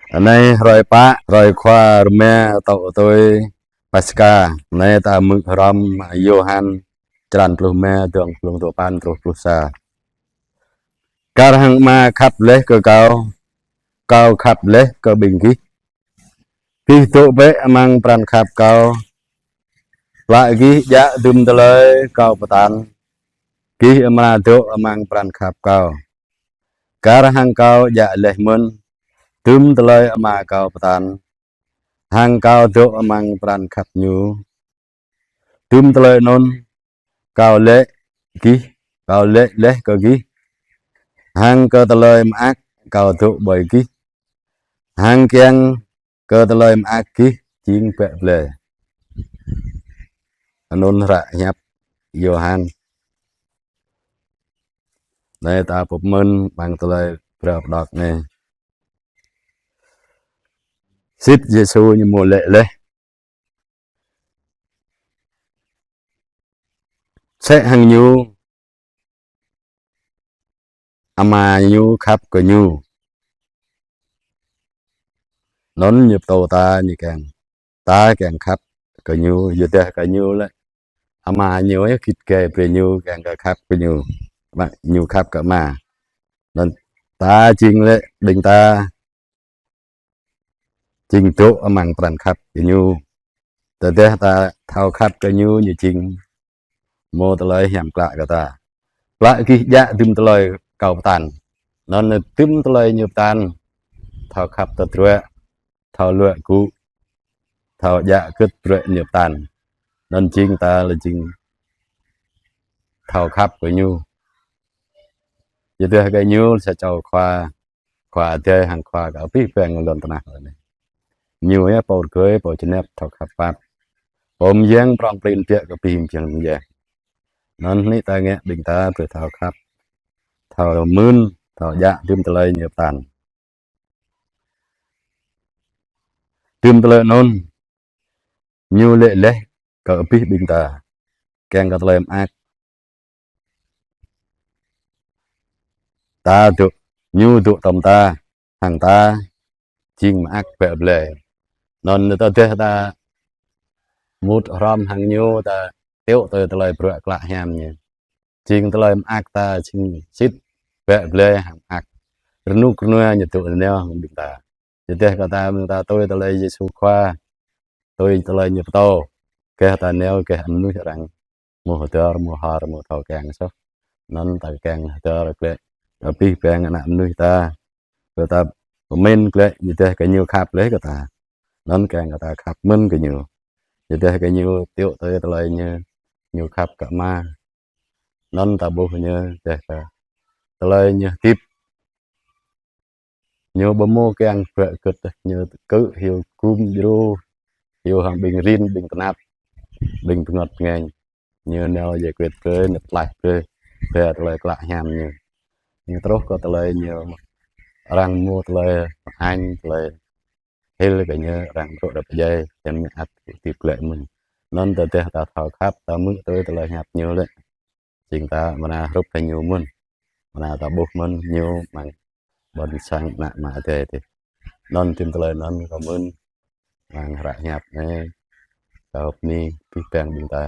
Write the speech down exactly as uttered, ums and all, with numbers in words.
Anai hrơi pă, hrơi khua rơma tŏ tui Paskha. Anai ta hmư̆ hrŏm Yôhan črăn pluh rơma, dơ̆ng pluh duapăn truh pluh sa. Kar hăng Ama khăp laih kơ Kâo, Kâo khăp laih kơ ƀing gih. Gih dŏ bĕ amăng pran khăp Kâo. Plă gih djă̱ dŭm tơlơi Kâo pơtăn, gih amra dŏ amăng pran khăp Kâo. Kar hăng Kâo djă̱ laih mơ̆n dŭm tơlơi Ama Kâo pơtăn, hăng Kâo dŏ amăng pran khăp Ñu. Dŭm tơlơi anŭn Kâo laĭ gih, Kâo laĭ laih kơ gih, hăng kơ tơlơi mơak Kâo dŏ ƀơi gih, hăng kiăng kơ tơlơi mơak gih jing bă blai. Anŭn hră hiăp Yôhan. Anai ta pơmĭn amăng tơlơi phrâo pơđok anai. Sĭt Yêsu Ñu hmâo laĭ laih: Sĕ hăng Ñu, Ama Ñu khăp kơ Ñu. Anŭn Ñu pơtô ta, Ñu kiăng ta kiăng khăp kơ Ñu, yua dah kơ Ñu lĕ Ama Ñu, yơh git gai brơi Ñu, kiăng kơ khăp kơ Ñu. Mă Ñu khăp kơ Ama. Anŭn ta jing lĕ ƀing ta jing dŏ amăng pran khăp kơ Ñu. Tơdah ta thâo khăp kơ Ñu, Ñu jing hmâo tơlơi hiam klă kơ ta. Plă gih djă̱ dŭm tơlơi Kâo pơtăn. Anŭn dŭm tơlơi Ñu pơtăn, thâo khăp tơdruă, thâo luă gŭ, thâo djă̱ gưt bruă Ñu pơtăn. Anŭn jing ta lĕ jing thâo khăp kơ Ñu. Yua dah kơ Ñu sa čô Khua, Khua Adai hăng Khua kơ abih bang lŏn tơnah anai. Ñu yơh pô rơgơi, pô čơnap, thâo khăp pap, pô mơyang prŏng prin biă kơ abih bang mơyang. Anŭn hơnĭ ta ngă ƀing ta brơi thâo khăp, thâo mưn, thâo djă̱ dŭm tơlơi Ñu pơtăn. Dŭm tơlơi anŭn Ñu laĭ laih kơ abih ƀing ta, kiăng kơ tơlơi mơak ta dŏ, Ñu dŏ tom ta, hăng ta jing mơak bă blai. Anŭn tơdah ta mŭt hrŏm hăng Ñu, ta tiŏ tui tơlơi bruă klă hiam Ñu, jing tơlơi mơak ta jing sĭt bă blai hăng mơak. Rơnŭk rơnua Ñu dŏ nanao hăng ƀing ta. Yua dah kơ ta mơ̆ng ta tui tơlơi Yêsu Khua, tui tơlơi Ñu pơtô, gah ta nao gah mơnuih arăng hmâo hơdơr, hmâo hor, hmâo thâo kiăng soh. Anŭn ta kiăng hơdơr glaĭ kơ abih bang ană mơnuih ta, kơ ta pơmĭn glaĭ, yua dah kơ Ñu khăp laih kơ ta. Anŭn kiăng kơ ta khăp mơ̆n kơ Ñu. Yua dah kơ Ñu tiŏ tui tơlơi Ñu, Ñu khăp kơ Ama. Anŭn ta ƀuh Ñu, dah kơ tơlơi Ñu hơdip, Ñu ƀu hmâo kiăng bruă gưt, Ñu kơ hyu gum djru, hyu hăng ƀing rin, ƀing tơnap, ƀing bơngăt bơngañ. Ñu nao giải quyết brơi, Ñu pơklaih brơi, brơi tơlơi klă hiam Ñu. Ñu truh kơ tơlơi Ñu arăng hmâo tơlơi añ, tơlơi hil kơ Ñu, arăng truh đăp djai, čem Ñu ăt hơdip glaĭ mơ̆n. Anŭn tơdah ta thâo khăp, ta hmư̆ tui tơlơi hiăp Ñu lĕ, jing ta amra hrup hăng Ñu mơ̆n, amra ta ƀuh mơ̆n Ñu amăng ƀôn sang ană Ama Adai adih. Anŭn dŭm tơlơi anŭn kâo mưn amăng hră hiăp anai, kâo bơni abih bang ƀing ta.